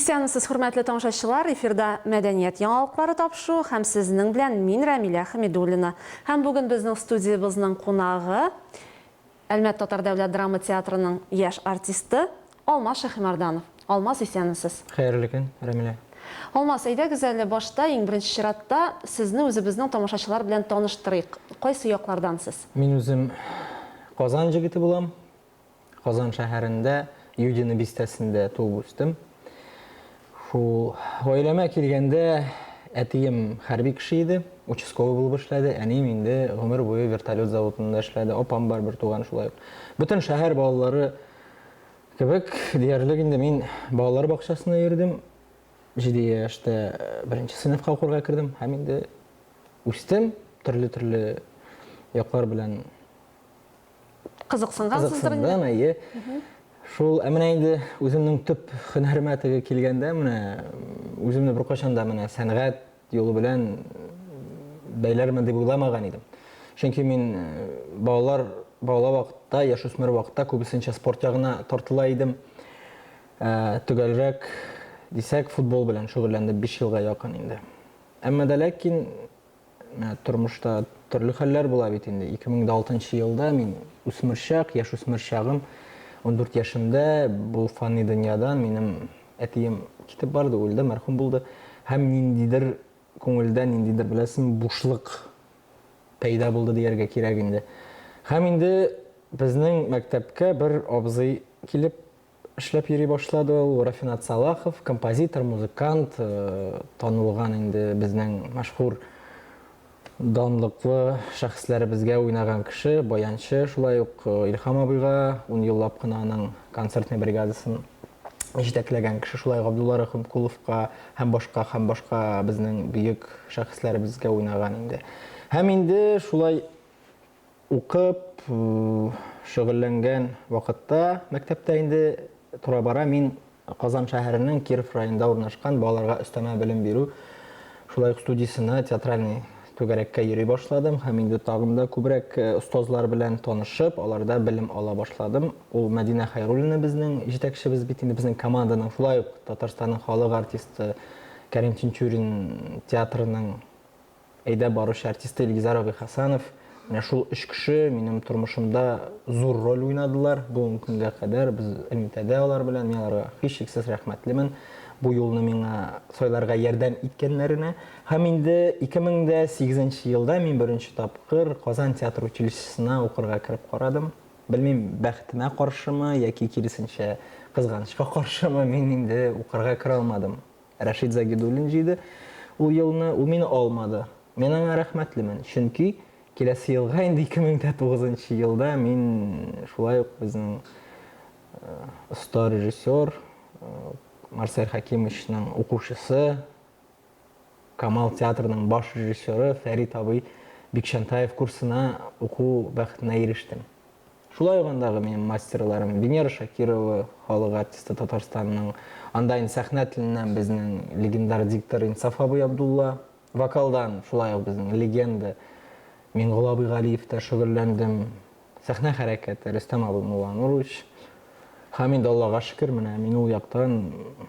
Исәнмесез, хөрмәтле тамашачылар! Эфирда Мәдәният яңалыклары тапшыруы һәм сезнең белән мин Рәмилә Хәмидуллина. Һәм бүген безнең студиябезнең кунагы Әлмәт татар дәүләт драма театрының яшь артисты Алмаз Шаһимәрданов. Алмаз, исәнмесез! Хәерле көн, Рәмилә. Алмаз, әйдәгез әле башта, иң беренче чиратта, сезне үзебезнең тамашачылар белән таныштырыйк. Кайсы яклардан сез? Мин үзем Казан җегете булам. Казан шәһәрендә, Юдино бистәсендә туып үстем. Шул гаиләмә килгәндә, әтием хәрби кеше иде, участковый булып эшләде, әнием инде гомер буе вертолет заводында эшләде, апам бар бертуган шулай ук. Бөтен шәһәр балалары кебек диярлек инде мин балалар бакчасына йөрдем. 7 яшьтә беренче сыйныфка укырга кердем һәм инде үстем, төрле-төрле яклар белән Кызыксынгансыздыр инде. Кызыксындым, әйе. Шул, ә менә инде үземнең төп һөнәремә теге килгәндә, менә үземне беркайчан да менә сәнгать юлы белән бәйләрмен дип уйламаган идем. Чөнки мин э, балалар бала вакытта, яшүсмер вакытта күбесенчә спорт ягына тартыла идем. Э, төгәлрәк дисәк, футбол белән шөгыльләндем 5 елга якын инде. Әмма дә ләкин Менә тормышта төрле хәлләр була бит инде. 2006 нчы елда мин үсмер чак, яшүсмер чагым, 14 яшемдә бу фани дөньядан минем әтием китеп барды, үлде, мәрхүм булды. Һәм ниндидер күңелдә ниндидер, беләсең, бушлык пәйда булды дияргә кирәк инде. Һәм инде безнең мәктәпкә бер абзый килеп Эшләп йөри башлады ул. Рафинат Салахов, композитор, музыкант, танылган инде безнең мәшһүр данлыклы шәхесләребезгә уйнаган кеше, баянчы, шулай ук Илһам абыйга ун еллап кына аның концертный бригадасын җитәкләгән кеше, шулай ук Абдулла Рәхимкуловка һәм башка һәм башка безнең бөек шәхесләребезгә уйнаган инде. Һәм инде шулай Укып, шөгыльләнгән вакытта мәктәптә инде тора-бара мин Казан шәһәренең Киров районында урнашкан балаларга өстәмә белем бирү шулай ук студиясенә театральный түгәрәккә йөри башладым һәм инде тагын да күбрәк остазлар белән танышып, аларда белем ала башладым. Ул Мәдинә Хәйруллина безнең җитәкчебез бит инде, безнең команданың, шулай ук Татарстанның халык артисты Кәрим Тинчурин театрының Әйдәп баручы артисты Илгизәр абый Хәсәнов. Менә шул өч кеше минем тормышымда зур роль уйнадылар. Бүгенге көнгә кадәр без элемтәдә алар белән. Мин аларга һичшиксез рәхмәтлемен. Бу юлны миңа сайларга ярдәм иткәннәренә. Һәм инде 2008 нче елда мин беренче тапкыр Казан театр училищесына укырга кереп карадым. Белмим, бәхетемә каршымы яки киресенчә, кызганычка каршымы, мин инде укырга керә алмадым. Рәшит Загидуллин җыйды ул елны, ул мине алмады. Мин аңа рәхмәтлемен, чөнки киләсе елга, инде 2009 нчы елда мин шулай ук безнең оста режиссер Марсель Хәкимовичның укучысы, Камал театрының баш режиссеры Фәрит абый Бикчәнтаев курсына уку бәхетенә ирештем. Шулай ук андагы минем мастерларым Венера Шакирова, халык артисты Татарстанның, анда инде сәхнә теленнән безнең легендар диктор Инсаф абый Абдулла, вокалдан шулай ук безнең легенда Миңгол абый Галиевтә шөгыльләндем, сәхнә хәрәкәте Рөстәм абый Мулланурович. Һәм инде Аллага шөкер, менә мин ул яктан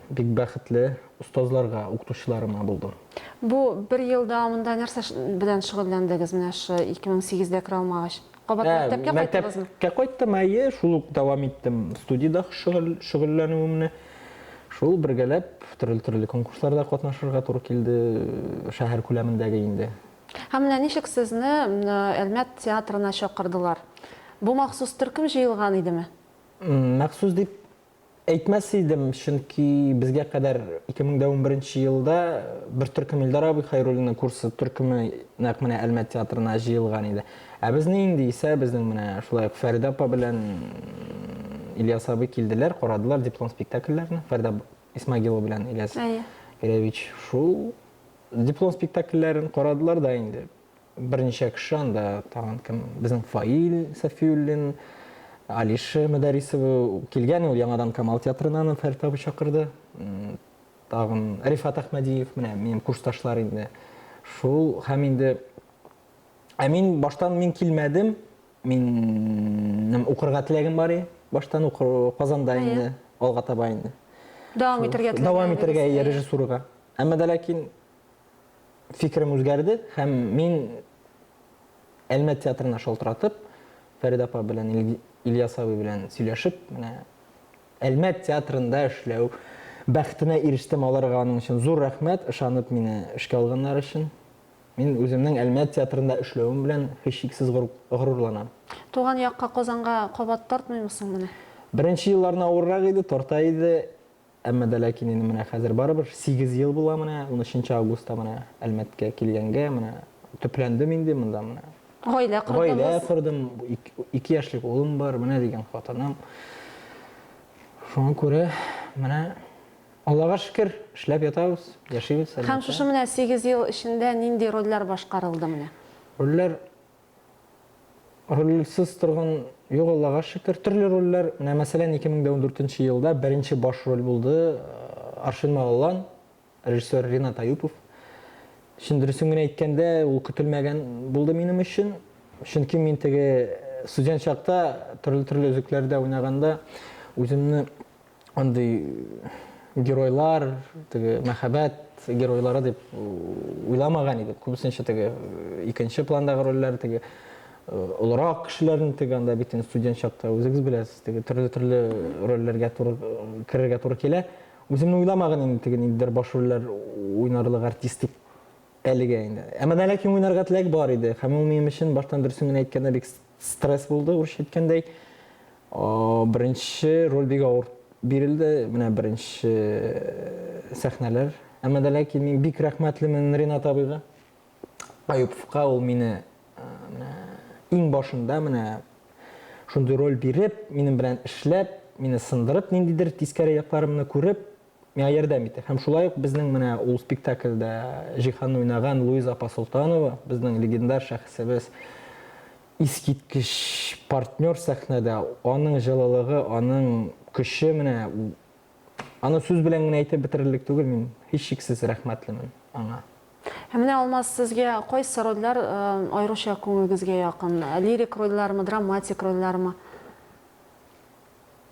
бик бәхетле остазларга, укытучыларыма булдым. Бу бер ел дәвамында нәрсә белән шөгыльләндегез менә шушы 2008 дә керә алмагач? Кабат мәктәпкә кайттыгызмы? Мәктәпкә кайттым, әйе, шул ук дәвам иттем студиядә шөгыльләнүемне. Шул бергәләп төрле-төрле конкурсларда катнашырга туры килде, шәһәр күләмендәге инде. Һәм менә ничек сезне Әлмәт театрына чакырдылар? Бу махсус төркем җыелган идеме? Махсус дип Әйтмәс идем, чөнки безгә кадәр 2011 нче елда бер төркем Илдар абый Хәйруллинның курсы төркеме нәкъ менә Әлмәт театрына җыелган иде. Ә безне инде исә безнең менә шулай ук Фәридә апа белән Ильяс абый килделәр, карадылар диплом спектакльләрне. Фәридә Исмагилова белән Ильяс Гәрәевич шул диплом спектакльләрен карадылар да инде. Берничә кеше анда тагын кем безнең Фаил Сафиуллин, Алиша Мөдәрисова килгән, ул яңадан Камал театрына аны Фәрит абый чакырды. Тагын Рифат Әхмәдиев, менә минем курсташлар инде. Шул һәм инде ә мин баштан мин килмәдем. Минем укырга теләгем бар иде. Баштан ук Казанда инде, алга таба инде. Дәвам итәргә теләгән Дәвам итәргә әйе режиссурага. Әмма дә ләкин фикерем үзгәрде һәм мин Әлмәт театрына шалтыратып, Фәридә апа белән Ильяс абый белән сөйләшеп, менә Әлмәт театрында эшләү бәхетенә ирештем аларга аның өчен зур рәхмәт, ышанып мине эшкә алганнар өчен. Мин үземнең Әлмәт театрында эшләвем белән һичшиксез горурланам. Туган якка Казанга кабат тартмыймы соң менә? Беренче елларны авыррак иде, тарта иде. Әмма дә ләкин инде менә хәзер барыбер 8 ел була менә, 13 августта менә Әлмәткә килгәнгә менә төпләндем инде монда менә. Гаилә кордыгыз. Гаилә кордым, 2 яшьлек улым бар, менә дигән хатыным. Шуңа күрә менә Аллага шөкер, эшләп ятабыз, яшибез, әлбәттә. Һәм шушы менә 8 ел эчендә нинди рольләр башкарылды менә? Рольләр рольсез торган юк, Аллага шөкер. Төрле рольләр, менә мәсәлән, 2014 нче елда беренче баш роль булды Аршин Малалан, режиссер Ринат Аюпов. Чын дөресен генә әйткәндә, ул көтелмәгән булды минем өчен. Чөнки мин теге студент чакта төрле-төрле өзекләрдә уйнаганда үземне андый геройлар, теге мәхәббәт геройлары дип уйламаган идем. Күбесенчә теге икенче пландагы рольләр, теге олырак кешеләрне теге анда бит инде студент чакта үзегез беләсез, теге төрле-төрле рольләргә туры керергә туры килә. Үземне уйламаган инде теге ниндидер баш рольләр уйнарлык артист дип әлегә инде. Әмма дә ләкин уйнарга теләк бар иде. Һәм ул минем өчен баштан дөресен генә әйткәндә бик стресс булды, урысча әйткәндәй. Беренче роль бик авыр бирелде, менә беренче сәхнәләр. Әмма дә ләкин мин бик рәхмәтлемен Ринат абыйга. Аюповка ул мине менә иң башында менә шундый роль биреп, минем белән эшләп, мине сындырып, ниндидер тискәре якларымны күреп, миңа ярдәм итте. Һәм шулай ук безнең менә ул спектакльдә Җиһанны уйнаган Луиза апа Солтанова, безнең легендар шәхесебез, искиткеч партнер сәхнәдә, аның җылылыгы, аның көче менә аны сүз белән генә әйтеп бетерерлек түгел, мин һичшиксез рәхмәтлемен аңа. Ә менә, Алмаз, сезгә кайсы рольләр аеруча күңелегезгә якын? Лирик рольләрме, драматик рольләрме?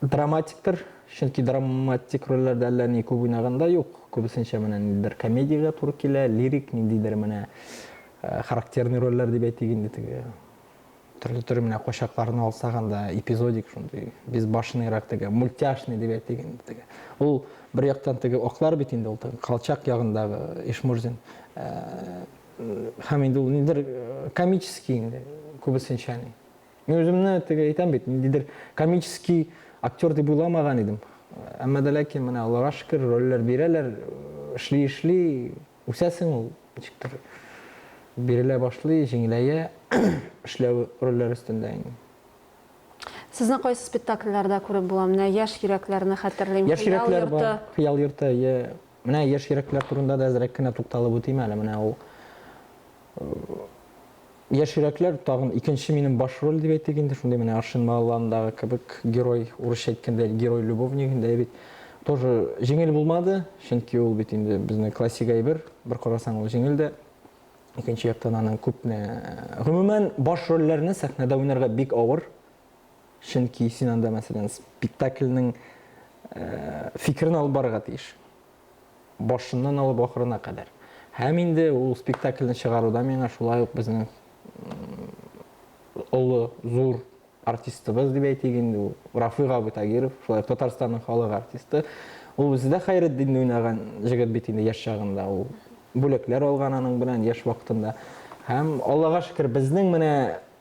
Драматиктыр, чөнки драматик рольләрдә әллә ни күп уйнаган да юк. Күбесенчә менә ниндидер комедиягә туры килә, лирик, ниндидер менә э, характерный рольләр дип әйтик инде теге. Төрле төрле менә кочакларны алсак анда эпизодик шундый безбашенныйрак теге, мультяшный дип әйтик инде теге. Ул бер яктан теге аклар бит инде ул теге Колчак ягындагы Ишмурзин. Э, һәм инде ул ниндидер э, комический инде күбесенчә. Мин үземне теге әйтәм бит, ниндидер комический актер дип уйламаган идем. Әмма дә ләкин менә Аллага шөкер, рольләр бирәләр, эшли-эшли үсәсең ул, ничектер бирелә башлый, җиңеләя эшләү рольләр өстендә инде. Сезне кайсы спектакльләрдә күреп була? Менә Яшь йөрәкләрне хәтерлим, Яшь йөрәкләр бар, Хыял йорты, әйе. Менә Яшь йөрәкләр турында да әзрәк кенә тукталып үтим әле. Менә ул Яшь йөрәкләр тагын икенче минем баш роль дип әйтик инде, шундый менә Аршин Малландагы кебек герой, урысча әйткәндә герой-любовник инде бит. Тоже җиңел булмады, чөнки ул бит инде безнең классик әйбер, бер карасаң ул җиңел дә. Икенче яктан аның күпне, гомумән, баш рольләрне сәхнәдә уйнарга бик авыр. Чөнки син анда, мәсәлән, спектакльнең фикерен алып барырга тиеш. Башыннан алып ахырына кадәр. Һәм инде ул спектакльне чыгаруда миңа шулай ук безнең олы, зур артистыбыз дип әйтик инде ул Рафыйк абый Тагиров, шулай ук Татарстанның халык артисты. Ул үзе дә Хәйретдинне уйнаган җегет бит инде яшь чагында. Ул бүләкләр алган аның белән яшь вакытында. Һәм Аллага шөкер, безнең менә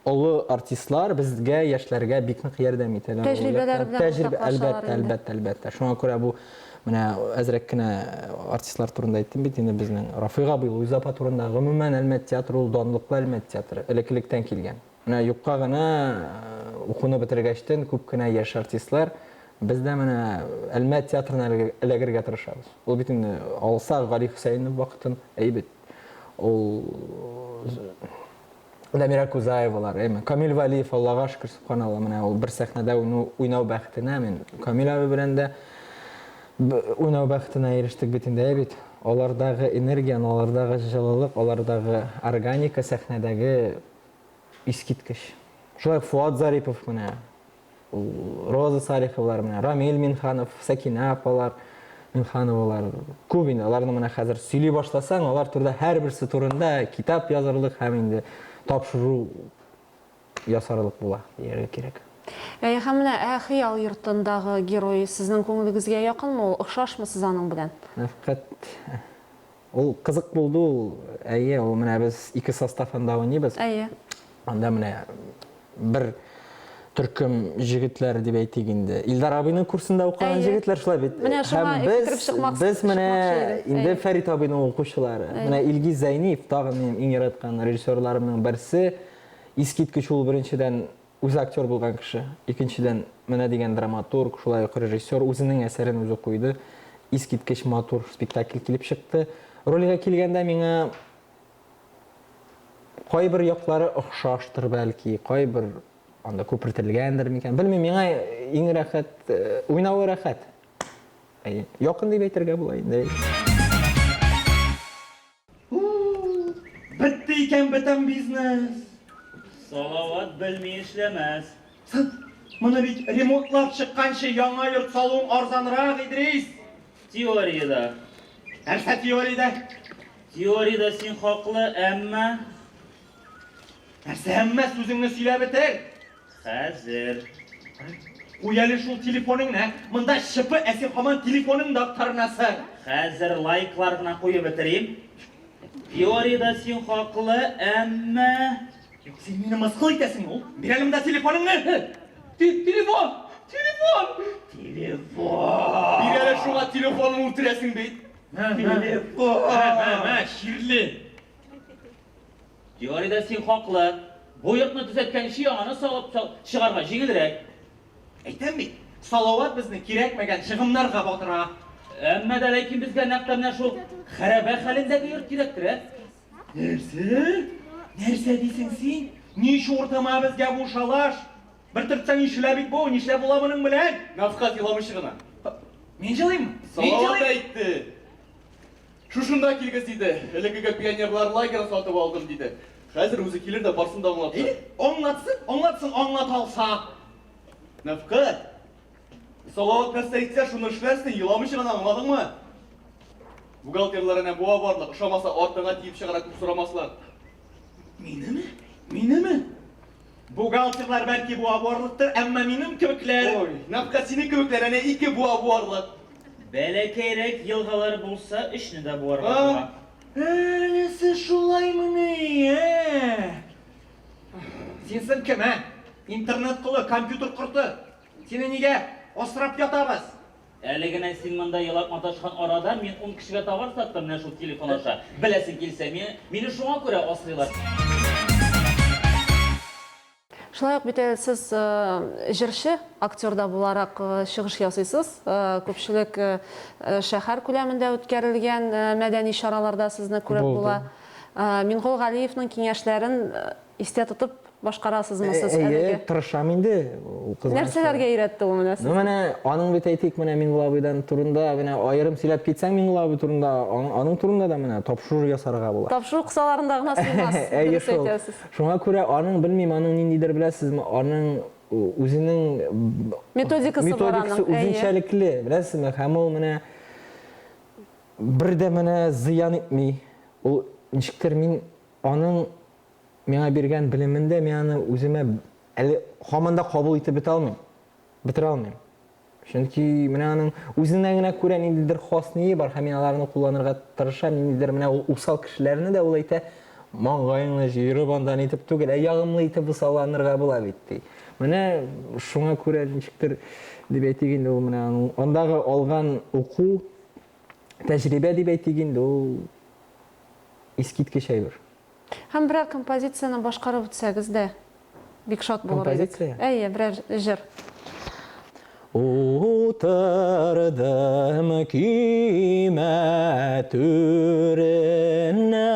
Олы артистлар безгә, яшьләргә бик нык ярдәм итәләр. Тәҗрибәләре белән Тәҗрибә, әлбәттә, әлбәттә, әлбәттә. Шуңа күрә бу менә әзрәк кенә артистлар турында әйттем бит инде безнең Рафыйк абый, Луиза апа турында. Гомумән, Әлмәт театры ул данлыклы Әлмәт театры, элек-электән килгән. Менә юкка гына укуны бетергәчтен күп кенә яшь артистлар без дә менә Әлмәт театрына эләгергә тырышабыз. Ул бит инде алсак Гали Хөсәенов вакытын, әйе бит. Ул Дамира Кузаевалар, әйме, Камил Вәлиев, Аллага шөкер, субханалла, менә ул бер сәхнәдә уйнау бәхетенә мин Камил абый белән дә уйнау бәхетенә ирештек бит инде, әй бит. Алардагы энергияне, алардагы җылылык, алардагы органика сәхнәдәге искиткеч. Шулай Фуат Зарипов менә, ул Роза Салиховалар, менә Рамил Минханов, Сәкинә апалар. Минхановалар күп инде. Аларны менә хәзер сөйли башласаң, алар турында һәрберсе турында китап язырлык һәм инде тапшыру ясарлык була, дияргә кирәк. Әйе, һәм менә ә Хыял йортындагы герой сезнең күңелегезгә якынмы ул, охшашмы сез аның белән? Нәфкать, ул кызык булды ул, әйе, ул менә без ике состав анда уйныйбыз. Әйе. Анда менә бер төркем җегетләр дип әйтик инде. Илдар абыйның курсында укыган җегетләр шулай бит. Менә шуңа без, без менә инде Фәрит абыйның укучылары. Менә Илгиз Зәйниев тагын минем иң яраткан режиссерларымның берсе. Искиткеч ул беренчедән үзе актер булган кеше, икенчедән менә дигән драматург, шулай ук режиссер, үзенең әсәрен үзе куйды. Искиткеч матур спектакль килеп чыкты. Рольгә килгәндә миңа кайбер яклары охшаштыр бәлки, кайбер анда күпертелгәндер микән. Белмим, миңа иң рәхәт, э, уйнавы рәхәт. Әйе, якын дип әйтергә була инде. Бетте икән бөтен бизнес. Салават белми эшләмәс. Моны бит ремонтлап чыкканчы яңа йорт салуың арзанрак, Идрис. Теориядә. Нәрсә теориядә? Теориядә син хаклы, әмма... Нәрсә әмма, сүзеңне сөйләп бетер. Хәзер. Куй әле шул телефоныңны, монда ЧП, ә син һаман телефоныңда актарынасың. Хәзер лайклар гына куеп бетерим. Теориядә син хаклы, әмма... Юк, син мине мыскыл итәсең ул. Бир әле монда телефоныңны. Телефон! Телефон! Телефон! Бир әле шуңа телефонын үтерәсең бит. Телефон! Мә, мә, мә, чирле. Теориядә син хаклы. Бу йортны төзәткәнче яңаны салып чыгарга җиңелрәк. Әйтәм бит, Салават безне кирәкмәгән чыгымнарга батыра. Әмма дә ләкин безгә нәкъ тә менә шул хәрабә хәлендәге йорт кирәктер, ә? Нәрсә? Нәрсә дисең син? Ни чуртыма безгә бу шалаш? Бер төртсәң ишелә бит бу, нишләп була моның белән? Нәфкать еламыйча гына. Мин җылыйммы? Салават әйтте. Шушында килгез, диде. Элеккеге пионерлар лагерын сатып алдым, диде. Хәзер үзе килер дә барсын да аңлатыр. Әйдә, аңлатсын, аңлатсын, аңлата алса. Нәфкать! Салават нәрсә әйтсә, шуны эшләрсең, еламыйча гына, аңладыңмы? Бухгалтерлар әнә буа барлык, ошамаса, артыңа тиеп чыгара, күп сорамаслар. Минеме? Минеме? Бухгалтерлар бәлки буа буарлыктыр, әмма минем кебекләр... Ой, Нәфкать, синең кебекләр әнә ике буа буарлык. Бәләкәйрәк елгалар булса, өчне дә буарга була. Әлесе шулаймыни, ә? Син соң кем, ә? Интернет колы, компьютер корты. Сине нигә асрап ятабыз? Әле генә син монда елап маташкан арада мин ун кешегә товар саттым менә шул телефон аша. Беләсең килсә, мине, мине шуңа күрә асрыйлар. Шулай ук бит әле сез җырчы, актер да буларак чыгыш ясыйсыз. Күпчелек шәһәр күләмендә үткәрелгән мәдәни чараларда сезне күреп була. Мингол Галиевның киңәшләрен истә тотып башкарасызмы сез Әйе, әлеге? тырышам инде. Ул кызганыч. Нәрсәләргә өйрәтте ул менә Ну сезне? менә аның бит әйтик, менә Миңгол абыйдан турында менә аерым сөйләп китсәң Миңгол абый турында, аның турында да менә тапшыру ясарга була. Тапшыру кысаларында гына сыймас, Әйе дөрес шул. әйтәсез. Шуңа күрә аның, белмим, аның ниндидер беләсезме, аның үзенең Методикасы бар методикасы аның, әйе. үзенчәлекле, беләсезме? Һәм ул менә бер дә менә зыян итми. Ул ничектер мин аның Миңа биргән белемендә мин аны үземә әле һаман да кабул итеп бетә алмыйм. Бетерә алмыйм. Чөнки менә аның үзенә генә күрә ниндидер хас ние бар һәм мин аларны кулланырга тырышам. Ниндидер менә ул усал кешеләрне дә ул әйтә, маңгаеңны җыерып анда нитеп түгел, ә ягымлы итеп усалланырга була бит, ди. Менә шуңа күрә ничектер дип әйтик инде ул менә аның андагы алган уку, тәҗрибә дип әйтик инде, ул искиткеч әйбер. Һәм берәр композицияне башкарып үтсәгез дә бик шат булыр идек. Композиция? Әйе, берәр җыр. Утырдым көймә түренә,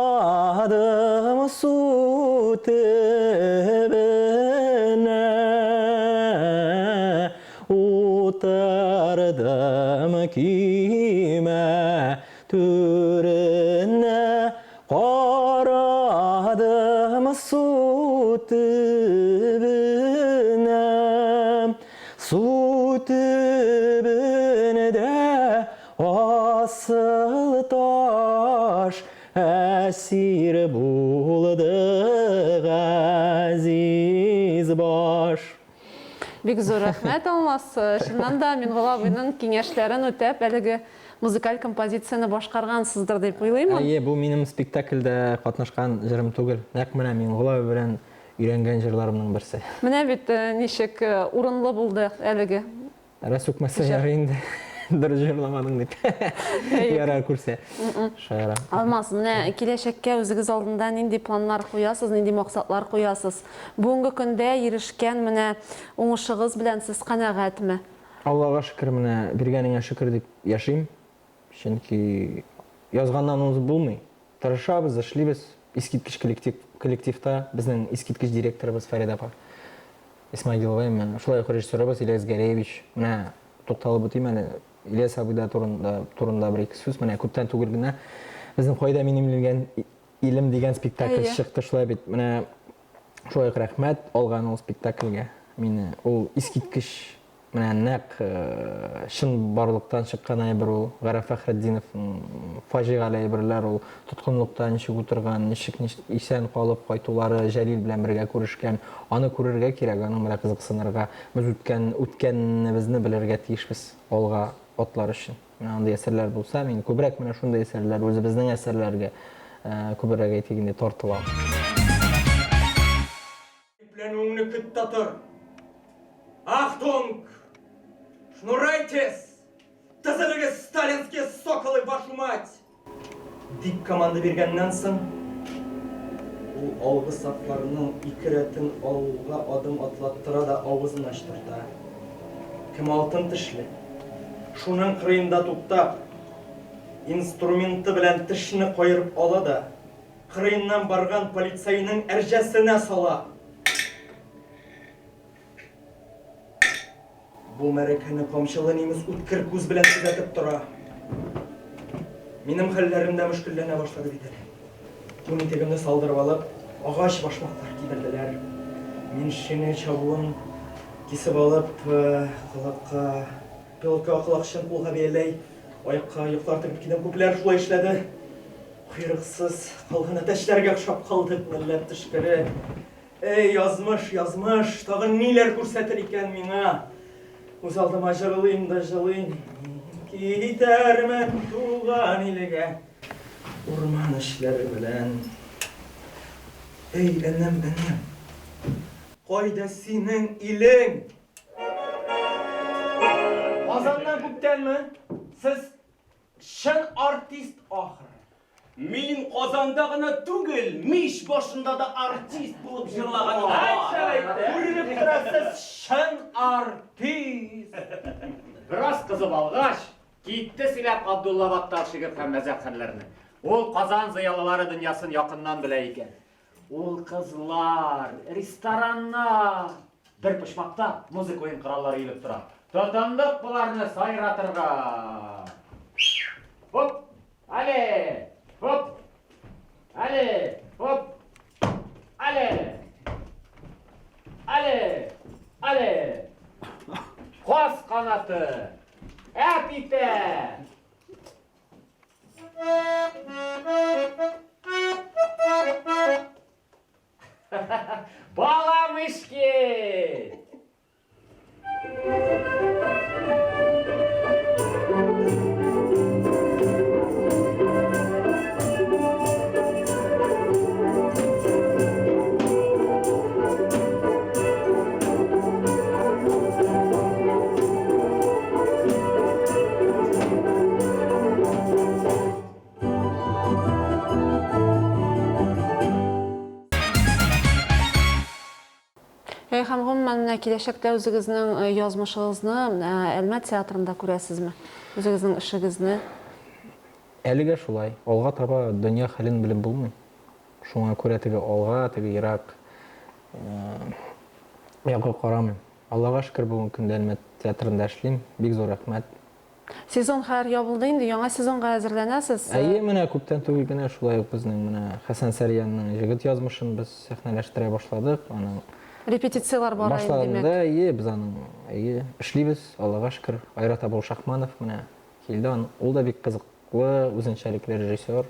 Карадым су төбенә. Утырдым көймә Түренә карадым су төбенә, Су төбенә. Асыл таш әсир булды газиз баш. Бик зур рәхмәт, Алмаз. Чыннан да, Мингол абыйның киңәшләрен үтәп, әлеге музыкаль композицияне башкаргансыздыр дип уйлыймын. Әйе, бу минем спектакльдә катнашкан җырым түгел. Нәкъ менә Мингол абый белән өйрәнгән җырларымның берсе. Менә бит ничек урынлы булды әлеге Рәс үкмәсә ярый инде. Дөрес җырламадың дип. Ярар күрсә. Шаяра. Алмаз, менә киләчәккә үзегез алдында нинди планнар куясыз, нинди максатлар куясыз? Бүгенге көндә ирешкән менә уңышыгыз белән сез канәгатьме? Аллага шөкер, менә биргәнеңә шөкер дип яшим. Чөнки язганнан узып булмый. Тырышабыз, эшлибез. Искиткеч коллектив, коллективта безнең искиткеч директорыбыз Фәридә апа Исмагилова, менә шулай ук режиссерыбыз Ильяс Гәрәевич. Менә тукталып үтим әле, Ильяс абый да турында, турында бер-ике сүз. Менә күптән түгел генә безнең Кайда минем илгән илем дигән спектакль Әйе. чыкты шулай бит. Менә шулай ук рәхмәт алган ул спектакльгә. Мине ул искиткеч Менә нәкъ чынбарлыктан чыккан әйбер ул. Гарәф Фәхретдиновның фаҗигале әйберләр ул. Тоткынлыкта ничек утырган, ничек исән калып кайтулары, Җәлил белән бергә күрешкән. Аны күрергә кирәк, аның белән кызыксынырга. Без үткән, үткәнебезне белергә тиешбез алга атлар өчен. Менә андый әсәрләр булса, мин күбрәк менә шундый әсәрләр, үзебезнең әсәрләргә күбрәк әйтик инде, тартылам. Гаепләнүеңне көт тә тор. Ахтунг! Шнурайтесь! Тезелегез, сталинские соколы, вашу мать! Дип команда биргәннән соң, ул алгы сафларның ике рәтен алга адым атлаттыра да авызын ачтырта. Кем алтын тешле, шуның кырыенда туктап, инструменты белән тешне каерып ала да, Кырыеннан барган полицайның әрҗәсенә сала. Бу мәрәкәне камчылы нимес үткер күз белән күзәтеп тора. Минем хәлләрем дә мөшкелләнә башлады бит әле. Күн итегемне салдырып алып, агач башмаклар кидерделәр. Мин шинель чабуын кисеп алып, колакка пилотка колакчын, кулга бияләй, аякка йоклар тегеп кидем. Күпләр шулай эшләде. Койрыксыз калган әтәчләргә охшап калдык, милләт төшкере. Эй, язмыш, язмыш, тагын ниләр күрсәтер икән миңа? Үз алдыма җырлыйм да җылыйм. Китәрмен туган илгә, урман эчләре белән. Эй, энем, энем, кайда синең илең? Казаннан күптәнме сез Чын артист ахры. Мин Казанда гына түгел, мич башында да артист булып җырлаганым бар. Күренеп тора, сез чын артист. Бераз кызып алгач, китте сөйләп Абдулла Баттал шигырь һәм мәзәк хәлләрне. Ул Казан зыялылары дөньясын якыннан белә икән. Ул кызлар, рестораннар. Бер почмакта музыка уен кораллары өелеп тора. Тотындык боларны сайратырга. Хоп, але, хоп, але, хоп, але, але, але. Каз канаты, әп итә. Баламышки! Әй, һәм гомумән, менә киләчәктә үзегезнең э, язмышыгызны э, Әлмәт театрында күрәсезме? Үзегезнең эшегезне? Әлегә шулай. Алга таба дөнья хәлен белеп булмый. Шуңа күрә теге алга, теге ерак э, якка карамыйм. Аллага шөкер, бүгенге көндә Әлмәт театрында эшлим. Бик зур рәхмәт. Сезон хәер ябылды инде, яңа сезонга әзерләнәсез. Әйе, менә күптән түгел генә шулай ук безнең менә Хәсән Сәрьянның Җегет язмышын без сәхнәләштерә башладык. Аның Репетицияләр бара инде, димәк. Башланды, әйе, без аның, әйе, эшлибез, Аллага шөкер. Айрат абый Шахманов менә килде, ул да бик кызык. Кызыклы, үзенчәлекле режиссер.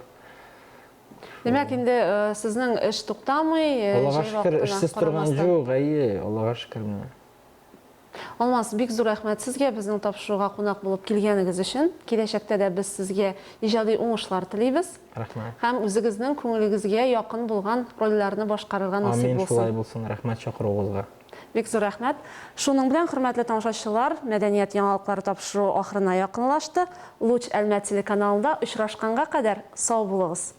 Димәк, инде сезнең эш туктамый, Аллага җәй шөкер, вакытына эшсез торган карамастан. юк, әйе, Аллага шөкер менә. Алмаз, бик зур рәхмәт сезгә безнең тапшыруга кунак булып килгәнегез өчен. Киләчәктә дә без сезгә иҗади уңышлар телибез. Рәхмәт. Һәм үзегезнең күңелегезгә якын булган рольләрне башкарырга насыйп Амин, шулай булсын. булсын. Рәхмәт чакыруыгызга. Бик зур рәхмәт. Шуның белән, хөрмәтле тамашачылар, Мәдәният яңалыклары тапшыруы ахырына якынлашты. Луч Әлмәт телеканалында очрашканга кадәр сау булыгыз!